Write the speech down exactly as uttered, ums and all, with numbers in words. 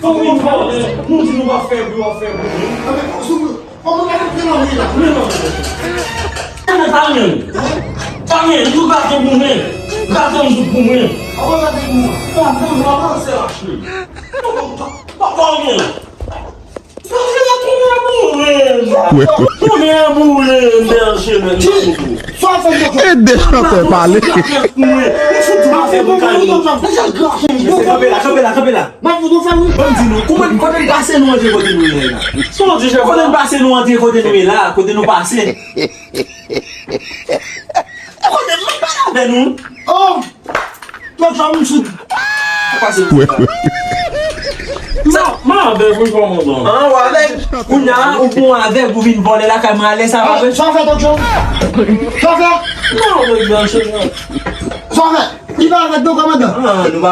Nou di nou pa fè bri, w ap fè bri. Kòman w ap fè nan ri la? Men non. Men pa menm. Pa menm, nou pa gen pou mwen. Pa gen pou mwen. Kòman w ap fè pou mwen? Pa menm, pa menm, se lache. Pa menm. Kounya boule, bèje, men. Ede chantè pale. Kanpe la, kanpe la, kanpe la. Ban m di nou, kouman, kote n pase nou antre kote nou ye la? Kote n pase nou antre kote nou ye la, kote nou pase? Kote nou pale avè nou? Oh! Tonton, m sou. Pase pou sa. Sa, m avèg wi, kòmandan. An, w avèg? Kounya, ou bon avèg, ou vin vòlè lakay mwen alè, sa va vre? Sa w fè, Tonton? Sa w fè? Non, men byen, se non. Sa w fè? Li pa avèg non, kòmandan. An, nou pa